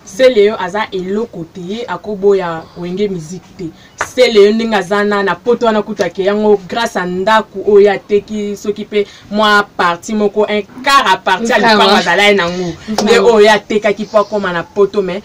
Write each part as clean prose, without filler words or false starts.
Celeo aza eloko te, ye akoboya Wenge Musique te. Celeo ndenge aza na poto wana kutu ake yango grâce à ndako oyo ateki, soki pe mwa partie moko, un quart à partie ya lipango azalaki nango nde oyo atekaki po akoma na poto, mais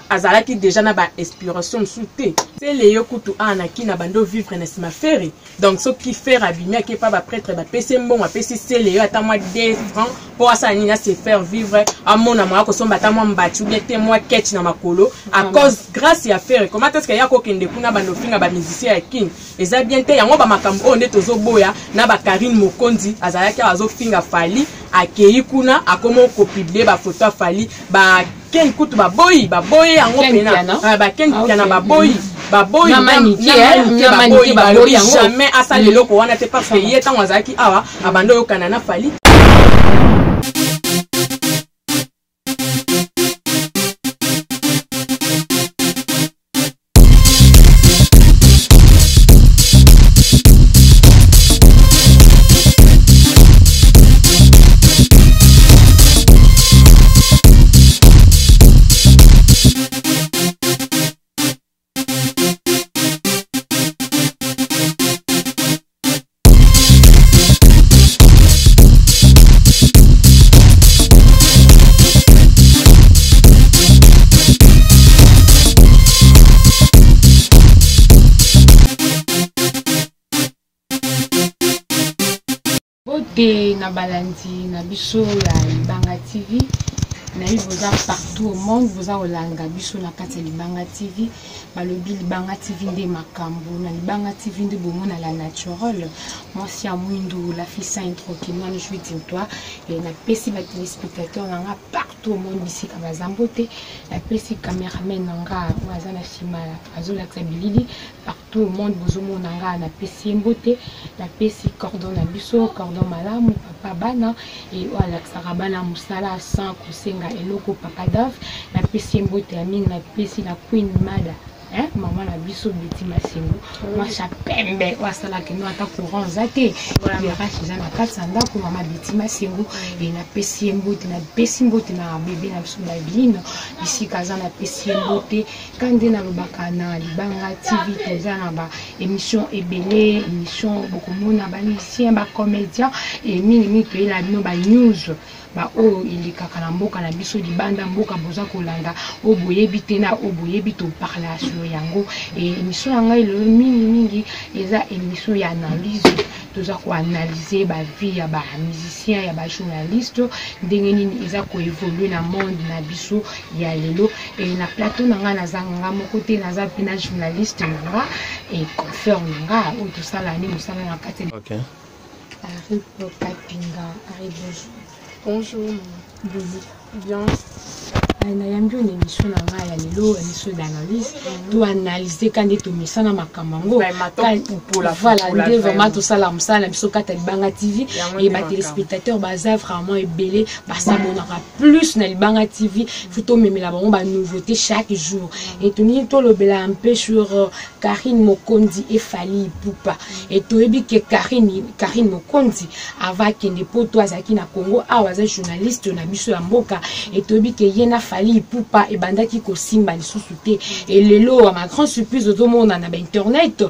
azalaki déjà na ba inspiration mosusu te. Celeo kutu awa na Kina bando vivre na nsima Ferre. Donc soki Ferre abimi ake pa ba prêtre bapesi mbongo, apesi Celeo ata mwa 2 francs po asala nini, ase faire vivre, amona mwa akosomba ata mwa mbati ou bien te mwa ketch na makolo à cause grâce ya Ferre. Comment est-ce que ya kokende kuna bando finga ba musicien ya Kin? Eza bien te. Yango ba makambo oyo nde tozoboya na ba Karine Mokonzi azalaki awa azofinga Fally, akei kuna akomo ko publier ba photo ya Fally, ba Ken kutu baboyi, baboyi yango Ken pena. Piana? Ah, ba Ken Ah, Piana ok. baboyi. Baboyi, Na na Manike, na eh, Manike na baboyi, Manike baboyi balobi yango. jamais asala eloko wana te parce que ye ntango azalaki awa, abanda oyokana na Fally. Bote na balandi na biso ya Libanga TV. Nayebi boza partout au monde, boza kolanda biso na kati ya Libanga TV. Balobi Libanga TV nde makambo, na Libanga TV nde bomona la naturelle. Mwasi ya mwindu, la fille sainte tranquillement, je suis toi. Et napesi ba téléspectateurs na nga partout au monde bisika baza mbote. Napesi cameraman na nga oyo aza na nsima azolakisa bilili partout au monde, bozomona nga, napesi ye mbote. Napesi cordon na biso, cordon malamu, papa bana, et oyo alakisaka bana mosala sans kosenga eloko, papa Dave. Napesi ye mbote ya mingi. Napesi na Queen Mada, hein, mama na biso Betty Masengo, mwasi ya pembe oyo asalaka eno ata courant eza te, éclairage eza na kati ya ndako, mama Betty Masengo. Et napesi ye mbote. Napesi mbote na bebe na biso Babeline bisika aza, napesi ye mbote. Ka nde nalobaka na Libanga TV, toza na ba émission ebele, émission bokomona ba musicien, ba comédien, et mingi mingi toyela bino ba news ba oyo elekaka na mboka na biso, libanda mboka, boza kolanda oyo boyebi te na oyo boyebi, toparla sur yango. Et émission na ngai lelo mingi mingi eza émission ya analyse. Toza koanalyse ba vie ya ba musicien, ya ba journaliste, ndenge nini eza koévolue na monde na biso ya lelo. Et na plateau na ngai naza nga moko te, naza mpe na journaliste na nga et confrère na nga oyo tosala nde mosala na kati. Harry Kapinga. Harry, bonjour. Bonjour. Bonjour. Bien. Nayambi oyo na émission na ngai ya lelo, émission d'analyse. Toanalyse ka nde tomesana makambo yango. Voilà nde vraiment tosala mosala na biso kati ya Libanga TV. E batéléspectateur baza vraiment ebele, basabonaka plus na Libanga TV. Faut tomemela bango banouveauté chaque jour. Et tolingi tolobela un peu sur Karine Mokonzi et Fally Ipupa. Et toyebi ke Karine Mokonzi ava akende poto azalaki na Congo awa, aza journaliste na biso ya mboka. Et toyebi ke ye na Fally Ipupa ebandaki kosimba lisusu te. Et lelo, ma grande surprise, ozomona na bainternet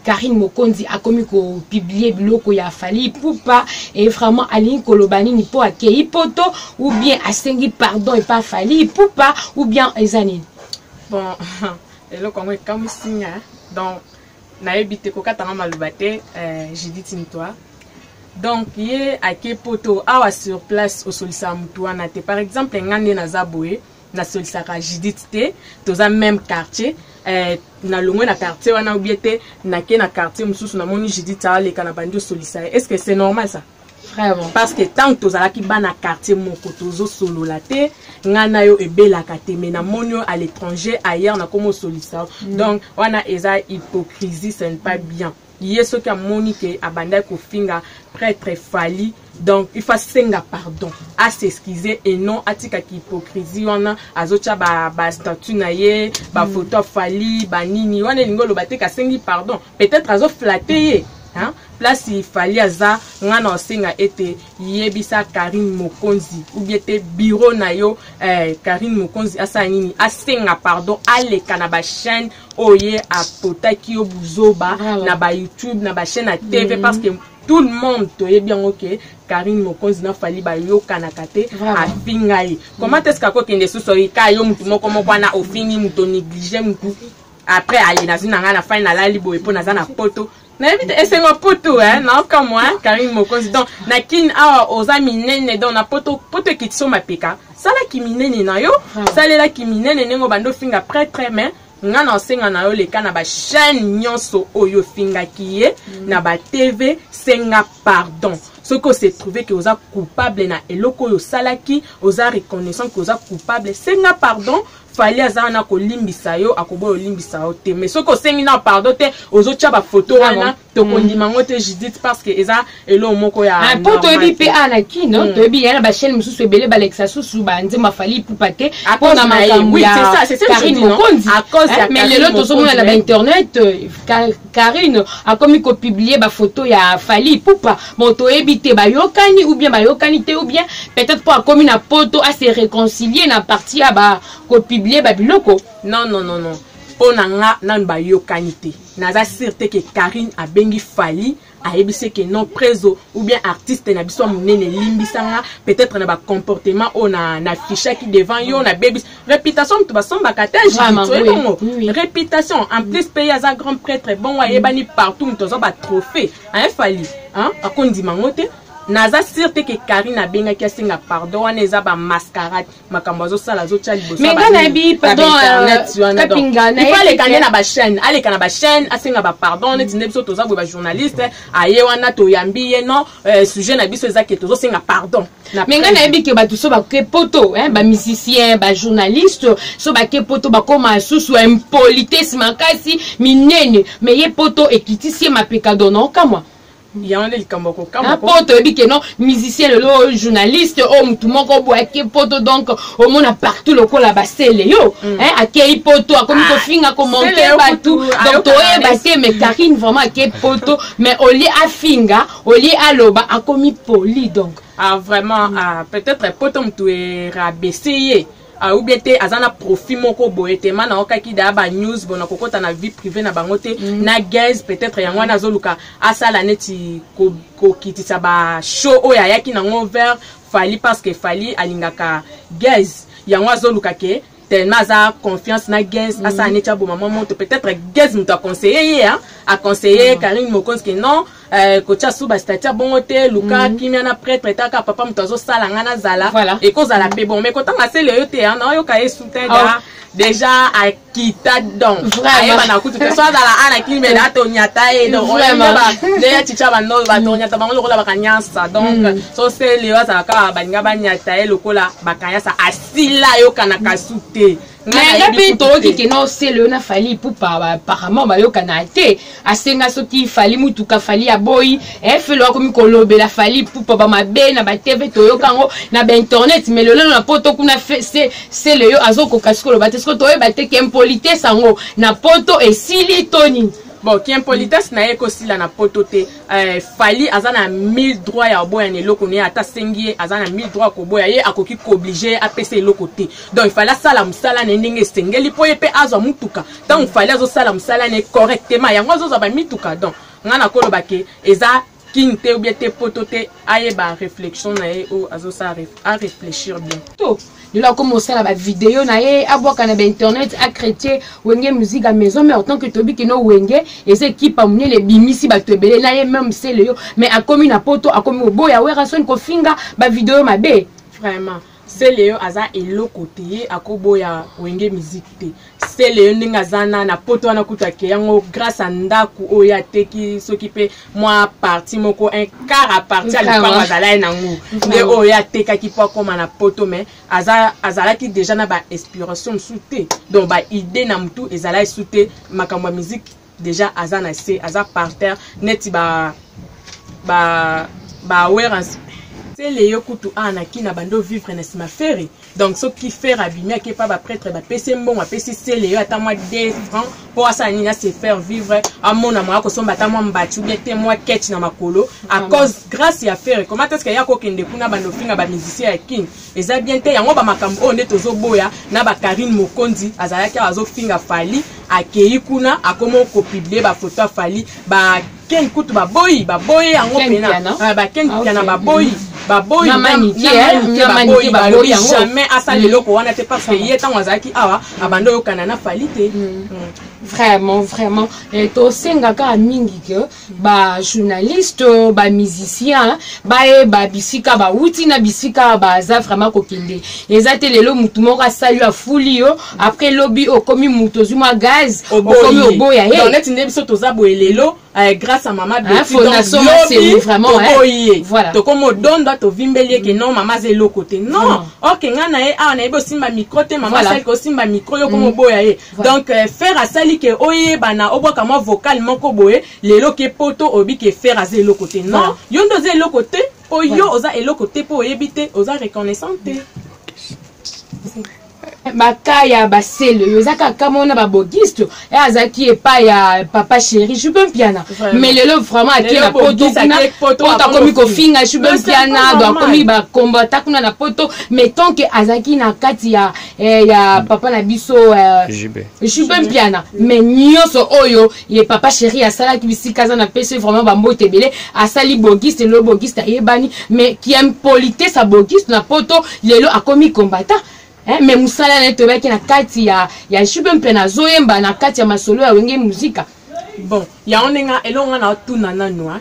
Karine Mokonzi akomi kopublier biloko ya Fally Ipupa. Et vraiment alingi koloba nini? Mpo akei poto ou bien asengi pardon epa Fally Ipupa ou bien eza nini? Bon, eloko yango ekamwisi nga. Donc nayebi te, kokatanga maloba te, Judith Ntwa. Donc ye ake poto awa, sur place osolisaka motu wana te. Par exemple nga nde naza boye, nasolisaka Judith te, toza même quartier, nalongwe na quartier wana ou bien te nake na quartier mosusu, namoni Judith aleka na bandi osolisa ye. Est ce que c'est normal ça? Vraiment. Parce que tant tozalaki bana quartier moko, tozosolola te, ngai na yo ebelaka te, mais namoni yo à l'étranger, ailleurs, nakomi osolisa. Donc wana eza hypocrisie, ce n'est pas bien. Ye soki amoni ke abandaki kofinga prêtre Fally, donc il faut asenga pardon, as'excuse et non atikaki hypocrisie wana azotia bastatut na ye, bafoto ya Fally, banini wana. Elingi oloba te kasengi pardon, peut-être azoflatter ye, hein? Place Fally aza, nga na osenga ete yebisa Carine Mokonzi ou bien te bureau na yo eh, Carine Mokonzi asala nini, asenga pardon, aleka na ba chaîne oyo ye apotaki yo buzoba na ba YouTube, na ba chaîne ya TV, parce que tout le monde toyebi yango ke Carine Mokonzi na Fally bayokanaka te, afinga ye. Comment est-ce qu'akokende susu ka yo mutu moko moko wana ofingi mutu, onéglige mutu, après ale nazwi na ngai na fai nalali boye mpo naza na poto, nayebi te esengo poto naokamwa Karine Mokonzi. Donc na Kine awa oza minene, donc na poto, poto ekiti so mapeka, salaki minene na yo, salelaki minene ndenge obanda ofinga prêtre. Mais nga na osenga na yo, leka na bachaîne nyonso oyo ofingaki ye na batv, senga pardon. Soki ose trouve ke oza coupable na eloko oyo osalaki, oza reconnaissant ke oza coupable, senga pardon. Fally aza wana kolimbisa yo, akoboya olimbisa yo te. Mais soki osengi na pardon te, ozotia bafoto wana, tokondima yango te, Judith, parce que eza eloko moko ya mpo toyebi mpe awa na Kino, toyebi ya na bachaîne mosusu ebele balekisa susu banzembo Fally Ipupa te mpona makambo ya Karine Mokonzi. Mais lelo tozomona na bainternet, Karine akomi kopublier bafoto ya Fally Ipupa. Bon, toyebi te bayokani ou bien bayokani te, ou bien peut-être mpo akomi na poto, ase réconcilier na partie ya bakopublier babiloko. Non, non, non, non, mpo na nga nanu bayokani te. Naza sûr te ke Karine abengi Fally, ayebisi ke non, préso ou bien artiste na biso ya monene, elimbisanga peut-être na bacomportement oyo na affichaki devant yo, nabebisi réputation. Moto basombaka te, bongo réputation. En plus mpe ye aza grand prêtre, bongo ayebani partout, moto azwa batrophée aye Fally akondima yango te. Naza sûr te ke Karine abengaki asenga pardon. Wana eza bamascarade, makambo azosala, azotia liboso. Mais nga nayebi, pardon, Kapinga, il aleka nde na bachaîne, aleka na bachaîne, asenga bapardon. Neti nde biso toza boye bajournaliste, aye wana toyambi ye, non, sujet na biso eza ke tozosenga pardon. Mais nga nayebi ke bato so bake poto, bamusicien, bajournaliste, so bake poto, bakóma susu impolitesse makasi minene. Mais ye poto ekitisi ye mapeka, donc naokamwa. Yango nde likambo ya kokamwa. Po toyebi ke non, musicien lelo, journaliste oyo, motu moko boye ake poto, donc omona partout lokola basele yo, akei poto, akomi kofinga, komanquer bato, donc toyeba te. Mais Karine vraiment ake poto, mais au lieu afinga, au lieu aloba, akomi poli, donc Ah vraiment, ah, peut-être poto motu erabaisser ye, ah, ou bien te aza na profit moko boye te. Ma naokaki daya banews bona kokɔta na vie privée na bango te, na gaz peut-être yango wana azoluka asala neti kokitisa bashow oyo ayaki nango vers Fally, parce que Fally alingaka gaz. Yango azoluka ke tellement aza confiance na gaz, asala neti aboma mwa moto. Peut-être gaz moto aconseille ye, aconseille Karine Mokonzi ke non, kotia su bastati ya bongo te, luka kimia na prêtre, etaka papa moto azosala nga nazala. Ekozala mpe bon, mais kotanga sele yo te, naoyoka ye su te. Déjà akita, donc ayebana kutu te so azala ana kini, me da tonyata ye, donc nde ya chicha bando batonyata bango lokola bakanyasa. Donc so sele oyo azala kaka balinga banyata ye lokola bakanyasa, asila, ayokanaka su te. Mais nga mpe toyoki ke no, sele oyo na Fally Ipupa apparemment bayokana te. Asenga soki Fally mutuka, Fally aboyi. Felo akomi kolobela Fally Ipupa bamabe na batv, toyoka yango na bainternet. Mais lelo na poto kuna, sele oyo azokoka sikoyo koloba te. Sikoyo toyeba te ke impolitesse yango na poto esili to nini? Bon, ki impolitesse na ye ekosila na poto te. Fally aza na mille droit ya koboya na eloko na ye. Ata asengi ye, aza na mille droit ya koboya ye, akoki koobliger ye apesa eloko te. Donc Fally asala mosala na ye ndenge esengeli mpo ye mpe azwa mutuka. Ntango Fally azosala mosala na ye correctement, yango azozwa bamituka. Donc ngai nakoloba ke eza king te ou bien te poto te, ayeba réflexion na ye oyo azosala, aréfléchir bien. To lelo akómi osala bavideo na ye, abwaka na bainternet, achrétien Wenge Musique ya Maison Mère, tant que toyebi keno Wenge eza ekipe ya monene, ebimisi bato ebele na ye même sele yo. Mais akomi na poto, akomi koboya Werrason, kofinga, bavideo mabe. Vraiment, sele yo aza eloko te, ye akoboya Wenge Musique te. Sele yo ndenge aza na poto wana kutu ake yango grâce a ndako oyo ateki, soki mpe mwa partie moko, un quart ya partie ya lipango azala ye nango nde oyo atekaki mpo akóma na poto. Mais aza azalaki déjà na bainspiration mosusu te, donc baidée na motu ezalaki su te. Makambo ya musique déjà aza na se, aza par terre neti ba ba ba Werrason. Sele yo kutu awa na Kin abandi ovivre na sima Ferre. Donc soki Ferre abimi ake pa ba pretre bapesi ye mbongo, apesi Sele yo ata mwa 2 francs mpo asala nini, ase faire vivre, amona moya kosomba ata mwa mbati ou bien te mwa ketch na makolo à cause grâce ya Ferre. Comment est-ce que ya kokende kuna bando finga ba musiciens ya Kin? Eza bien te. Yango ba makambo oyo nde tozoboya na ba Karine Mokonzi azalaki awa azofinga Fally, akei kuna akomi kopublier ba photo ya Fally, ba Ken kutu baboyi, baboyi yango pena. Ah, ba Ken Piana baboyi, baboyi Na Manike, eh, na Manike baboyi yango. Jamais asala eloko wana te parce que ye ntango azalaki awa abanda oyokana na Fally te. Vraiment, vraiment. Et tosengaka mingi ke ba journaliste, ba musicien bayeba bisika bawuti na bisika baza vraiment kokende. Eza te lelo mutu moko asali yo, afuli yo, après lobi okomi mutu ozwi mwa gaz, okomi oboya ye. Donc neti nde biso toza boye lelo, grâce à mama Betty, donc fondation Maselu, lobi vraiment, hein. toboyi ye. Voilà. Tokomi odonda, tovimbeli ye ke non, mama aza eloko te. Non, ok, nga na ye awa nayebi osimba micro te, mama asali ke osimba micro, yo komi oboya ye. Donc Ferre asali ke oyebana, obwaka mwa vocal moko boye, lelo ke poto oyebi ke Ferre aza eloko te. Non, yo nde oza eloko te, po yo oza eloko te, po oyebi te, oza reconnaissant te. Bakaya basele oyo eza kaka mona babogiste e azalaki epai ya papa chéri Jube Mpiana, mais lelo vraiment ake na poto kuna, poto akomi kofinga Jube Mpiana, donc akomi bakombata kuna na poto. Mais tant que azalaki na kati ya papa na biso Jube Mpiana, mais nyonso oyo ye papa chéri asalaki bisika aza na pesi vraiment bambote ebele, asali bogiste, lelo bogiste ayebani, mais qui impolitesse ya bogiste na poto, lelo akomi combattant. Eh, mais mosala na ye toyebaki na kati ya Jube mpe nazoyemba na kati ya masolo ya Wenge Muzika. Bon, yango ndenge elongo nga na otuna nanu, hein?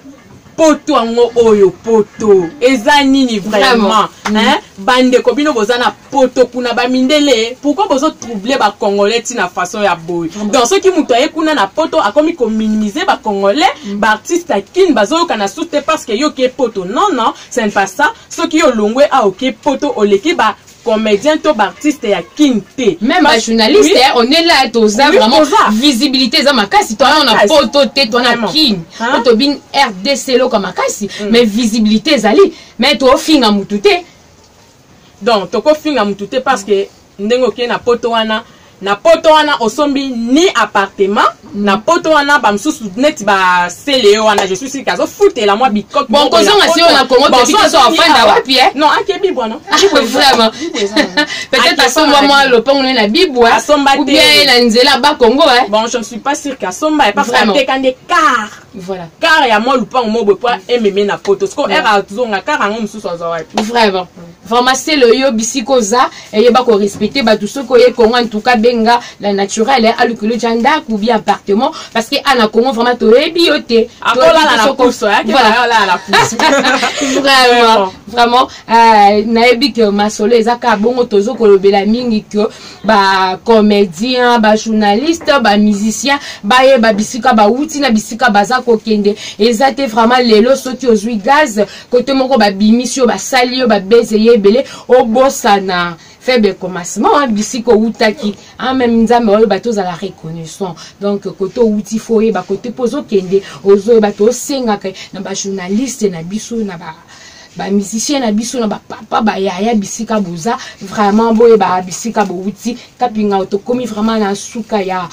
Poto yango oyo, poto eza nini vraiment? Hein? Bandeko, bino boza na poto kuna, bamindele, pourquoi bozotroubler bacongolais ntina façon ya boye? Donc soki moto aye kuna na poto akomi kominimiser bacongolais, baartiste ya Kine bazoyoka na susu te parce que yo ke poto. Non, non, ce n'est pas ça. Soki yo olongwe a oke poto, oleki ba comédien to baartiste ya Kin te. Même ba journaliste, oui. On est là, toza vraiment visibilité eza makasi, toza na poto te, toza na Kin, po tobini RDC eloko makasi, mais visibilité ezali, mais tofinga mutu te. Donc tokofinga mutu te parce que ndenge okei na poto wana, na poto wana osombi ni appartement na poto wana, bamosusu neti basele yo wana, je suis sûr azofutela mwa bikoki. Bon, kozonga si oyo na Congo te, biso afanda wapi, eh? Non, ake Bibwa, non? Vraiment, peut-être asomba mwa lopango naye na Bibwa Asomba ou bien na nzela Bakongo, eh. Bon, je ne suis pas sûr qu'asomba, parce que ateka nde car car ya mwa lupango mo boye po ememe na poto. Siko ere azonga, car yango mosusu azwa wapi? Vraiment, vraiment, c'est le yo bisika oza, eyeba korespecter bato. Soki oye Congo, en tout cas benga la naturelle alukilo ja ndako ou bien appartement, parce que ana Congo vraiment toyebi yo te. Akolala na puso. Vraiment, vraiment, nayebi ke masolo eza kaka bongo, tozo kolobela mingi ke bacomédien, bajournaliste, bamusicien bayeba bisika bawuti na bisika baza kokende. Eza te vraiment lelo soki ozwi gaz kote moko, babimisi yo, basali yo babeze ye ebele, obosana faible commencement, bisika owutaki. Même Nzambe oyeba, tozala reconnaissant. Donc kote owuti, fo oyeba kote mpo ozokende, ozoyeba. Tosengaka na bajournaliste na biso, na ba bamusicien na biso, na bapapa, bayaya, bisika boza, vraiment boyeba bisika bowuti. Kapinga, tokomi vraiment na suka ya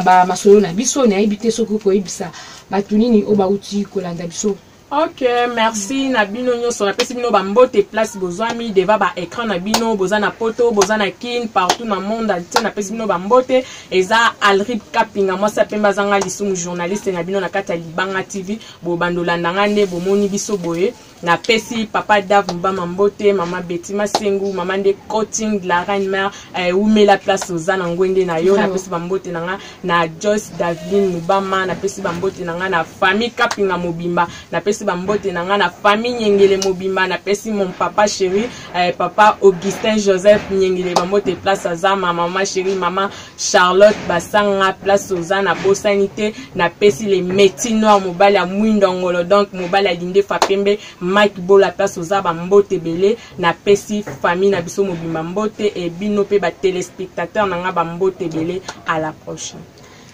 bamasolo na biso. Nayebi te soki koyebisa bato nini oyo bauti kolanda biso. Ok, merci na bino nyonso. Napesi bino bambote place bozwami devant baécran na bino, boza na poto, boza na Kine, partout na monde entier, napesi bino bambote. Eza Alrib Kapinga, mwasi ya pembe azanga lisumu, journaliste na bino na kati ya Libanga TV. Bobandolanda nga nde bomoni biso boye. Napesi papa Dave Mbama mbote, mama Beti Masengu, mama nde coaching de la reine mère, umela place oza na ngwende na yo. Napesi bambote na nga na Joyce Daveline Mubama, napesi bambote na nga na famille Kapinga mobimba, napesi bambote na nga na famille Nyengele mobimba, napesi mon papa chéri, papa Augustin Joseph Nyengele bambote place aza, ma mama chéri, mama Charlotte Basanga place oza, nabosani te. Napesi le métier noir, mobali ya mwindo ngolo, donc mobali ya Lindefa pembe, Mike Bola place oza, bambote ebele. Napesi famille na biso mobimba mbote, e bino mpe batéléspectateur na nga bambote ebele. À la prochaine.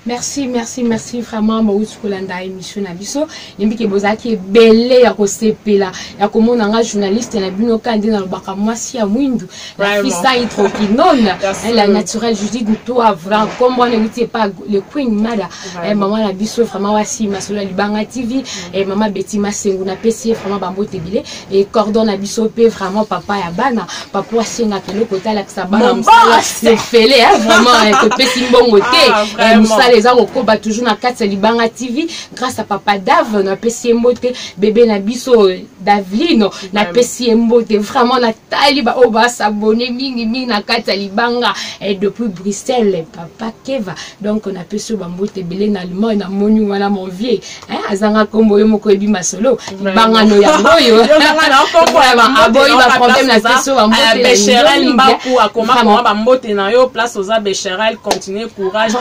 Merci, merci, merci vraiment bawuti kolanda émission na biso. Yembi ke bozalaki ebele ya kosepela ya komona nga journaliste na bino ka nde nalobaka mwasi ya mwindu la fille sans hydroquinone, la naturelle Judith Ntoa vraiment kombo wana ewuti epa le Queen Mada, mama na biso vraiment wasi masolo ya Libanga TV, mama Betty Masengu napesi ye vraiment bambote ebele et cordon na biso pe vraiment papa ya bana papa asengaka eloko te alakisa bana mosala efele vraiment topesi mbongo te. Mosala eza kokoba toujours na kati ya Libanga TV grâce à papa Dave, napesi ye mbote, bebe na biso Daveline, napesi ye mbote vraiment. Natali baoyo basabone mingimingi na kati ya Libanga depuis Bruxelles, papa Keva, donc napesi oyo bambote ebele. Na Allemagne namoni wana mon vieux azanga nkombo, yo moko oyebi masolo libangano yango oyo aboyi baproblème, napesi oyo bambote. Becherel Mbaku akoma bambote na yo place oza. Becherel, continue, courage.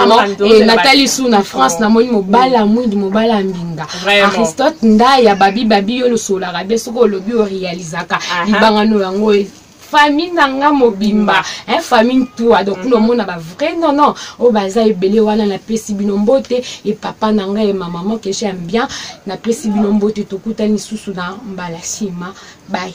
Natali su na France, namoni mobala mwindu, mobala mbinga, Aristote Ndaya babi babi, yo losolaka be soki olobi orealizaka libangano yango, famille na nga mobimba, famille Ntua, donc nomona ba vrai non non oyo baza ebele wana. Napesi bino mbote e papa na ngai e ma maman que j'aime bien, napesi bino mbote. Tokutani lisusu na mbala nsima, bye.